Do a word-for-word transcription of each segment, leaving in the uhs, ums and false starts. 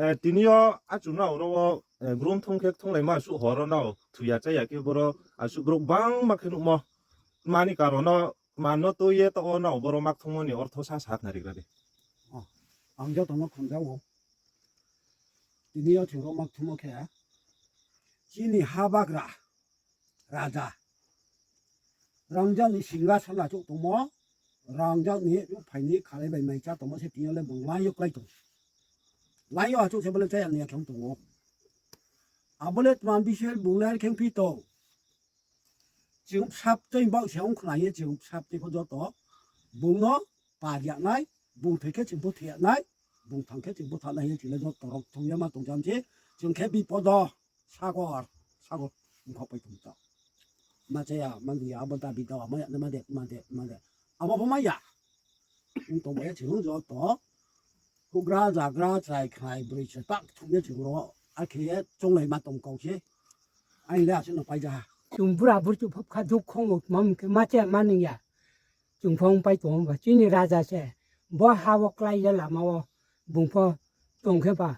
Eh, tini o achuk no oro o, eh, grum thung khe thung lai ma asuk horo no thuya chaya khe boro asuk borok bangma khe nukmo. Mani karon no man no twi ye to o no boro mak thung mani ortho sa sa khna ri gra de. Oh, ang joto no khum ja o. Tini o thwng rok mak thung khe chini ha bagra raja. Rangjak ni singhason achuk tongmo, rangjak ni buphaini khalai bai mai cha tongmo se tini le bung lai yok lai tong. Lai yo achuk se bole chaya ni akhong tongo. Abole tman bisel bung lai kheng pi to. Chwng sap tei bak se ong khna ye chwng sap tei pho joto. Bung no pa ya nai, bung thai khe chwng pho thai ya nai, bung thang khe chwng pho thang nai ye chwng le joto rok thung ya ma tong jam se. Chwng khe bipodo. Sagor, sagor, wngkha pai tong ta. Ma chaya, ma ya, abo ta bida, ma ya, ma de, ma de, ma de. Abo bo ma ya. Wng tong bai chwng joto. Hugra, jagra, chai, khnai, bwrwi, chai, pak, thung ye chwng ro. A khe ye, chonglai ma tong kau se. Ai le, aswk no pai ja. Chwng bura, buri, chwng phap kha, duk khong, mam khe, ma chaya, ma nung ya. Chwng phang pai tong ba chini raja se bo ha o klai ya lama o bung pho tong khe ba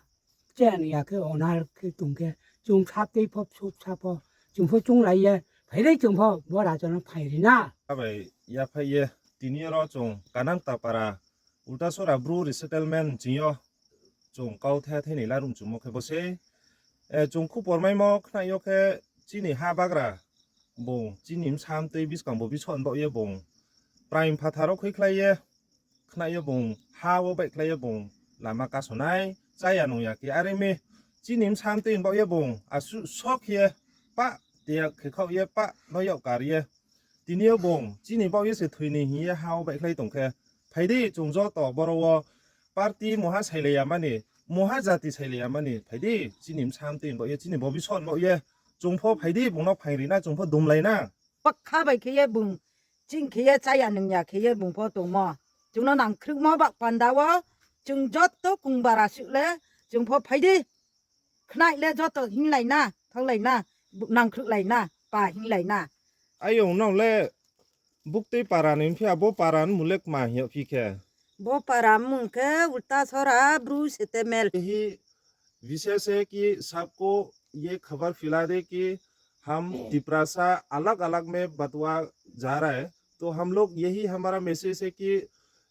chen ya khe onar khe tong khe chwng sap tei pho sup sap pho chwng pho chwng lai ya phai ri chwng pho bo raja no phai ri na. Abai ya phai ye tini oro chwng Kanang Tapara Ultasora Bru Resettlement chini o chwng kau the the ni larum chwngmo khe bo se. Eh, chwng khu pormaimo khna yo khe chini ha bagra bung chini bwsam tei bwskang bo bison bo ye bung prime phatharo khui khlai ye khna yo bung ha o bai khlai ye bung lama kasonai chaya nung ya khe are mi chini bwsam tei bo ye bung asu sok ye pa te khe khau ye pa no yok kar ye. Tini o bung chini bau ye se thwini hiye ha o bai khlai tong khe. Phaidi chwng joto boro o party moha sailaiya mani, moha jati sailaiya mani. Phaidi chini bwsam twi bau ye chini bobison bau ye chwng pho phaidi bung no phaing rina chwng pho dum lai na. Pakha bai khe ye bung ching khe ye chaya nung ya khe ye bung pho tongmo. Chwng no nang khrwkmo bak panda o chwng joto kung bara suk le chwng pho phaidi. Khnai le joto hinlai na, thaulai na, nangkhruk lai na, pa hinlai na. Ayong nong le buktwi para ni phiya bo para ni mulek ma hiya phi khe. Bo para mung khe Ultasora Bru Setemel. Hi विशेष है कि सबको ये खबर फैला दे कि हम तिपरासा अलग-अलग में बंटवा जा रहा है। तो हम लोग यही हमारा मैसेज है कि, अ,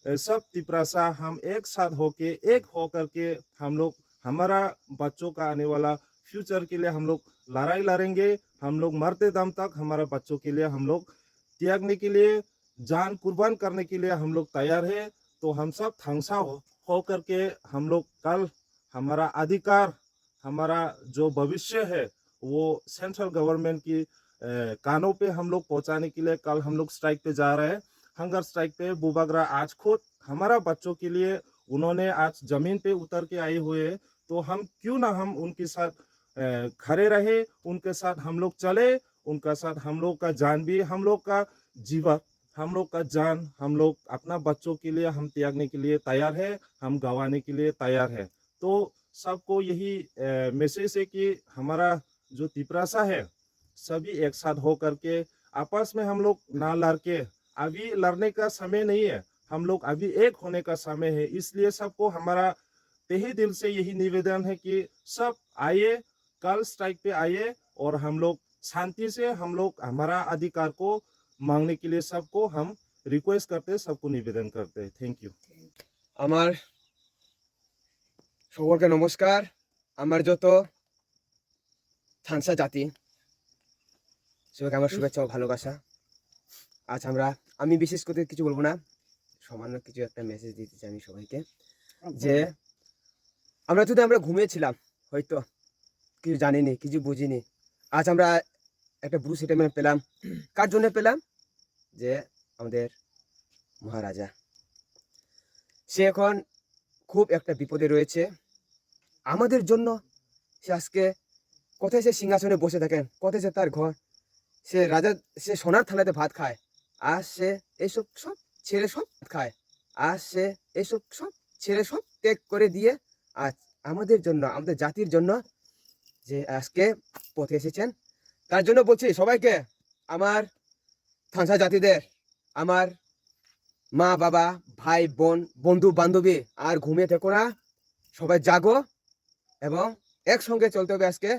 सब तिपरासा हम एक साथ होके, एक होकर के हम लोग हमारा बच्चों का आने वाला फ्यूचर के लिए हम लोग लड़ाई लड़ेंगे। हम लोग मरते दम तक हमारा बच्चों के लिए हम लोग त्यागने के लिए, जान कुर्बान करने के लिए हम लोग तैयार है। तो हम सब थांगसा हो, होकर के हम लोग कल हमारा अधिकार, हमारा जो भविष्य है, वो सेंट्रल गवर्नमेंट की, अ, कानों पे हम लोग पहुंचाने के लिए कल हम लोग स्ट्राइक पे जा रहे हैं। हंगर स्ट्राइक पे बुबागरा आज खुद हमारा बच्चों के लिए उन्होंने आज जमीन पे उतर के आए हुए हैं, तो हम क्यों ना हम उनके साथ, अ, खड़े रहे, उनके साथ हम लोग चले, उनका साथ हम लोग का जान भी, हम लोग का जीवन, हम लोग का जान, हम लोग अपना बच्चों के लिए हम त्यागने के लिए तैयार है, हम गंवाने के लिए तैयार है। तो सबको यही, अ, मैसेज है कि हमारा जो तिपरासा है, सभी एक साथ हो करके आपस में हम लोग ना लड़ के, अभी लड़ने का समय नहीं है, हम लोग अभी एक होने का समय है। इसलिए सबको हमारा तहे दिल से यही निवेदन है कि सब आइए, कल स्ट्राइक पे आइए और हम लोग शांति से हम लोग हमारा अधिकार को मांगने के लिए सबको हम रिक्वेस्ट करते हैं, सबको निवेदन करते हैं। Thank you. আমার সকলকে নমস্কার। আমার যত থাংসা জাতি, সবাইকে আমার শুভেচ্ছা ও ভালোবাসা। আজ আমরা, আমি বিশেষ করে কিছু বলবো না, সামান্য কিছু একটা মেসেজ দিতে চাই আমি সবাইকে, যে আমরা যদি আমরা ঘুমিয়েছিলাম, হয়তো কিছু জানিনি, কিছু বুঝিনি। আজ আমরা একটা ব্রু সেটেলমেন্ট পেলাম। কার জন্য পেলাম? যে আমাদের মহারাজা, সে এখন খুব একটা বিপদে রয়েছে। আমাদের জন্য সে আজকে, কোথায় সে সিংহাসনে বসে থাকেন, কোথায় সে তার ঘর, সে রাজা, সে সোনার থালাতে ভাত খায়, আর সে এইসব সব ছেড়ে সব খায়, আর সে এইসব সব ছেড়ে সব ত্যাগ করে দিয়ে আজ আমাদের জন্য, আমাদের জাতির জন্য যে আজকে পথে এসেছেন, তার জন্য বলছি সবাইকে, আমার থাংসা জাতিদের, আমার মা বাবা, ভাই বোন, বন্ধু বান্ধবী, আর ঘুমিয়ে থেকো না, সবাই জাগো, এবং একসঙ্গে চলতে হবে আজকে।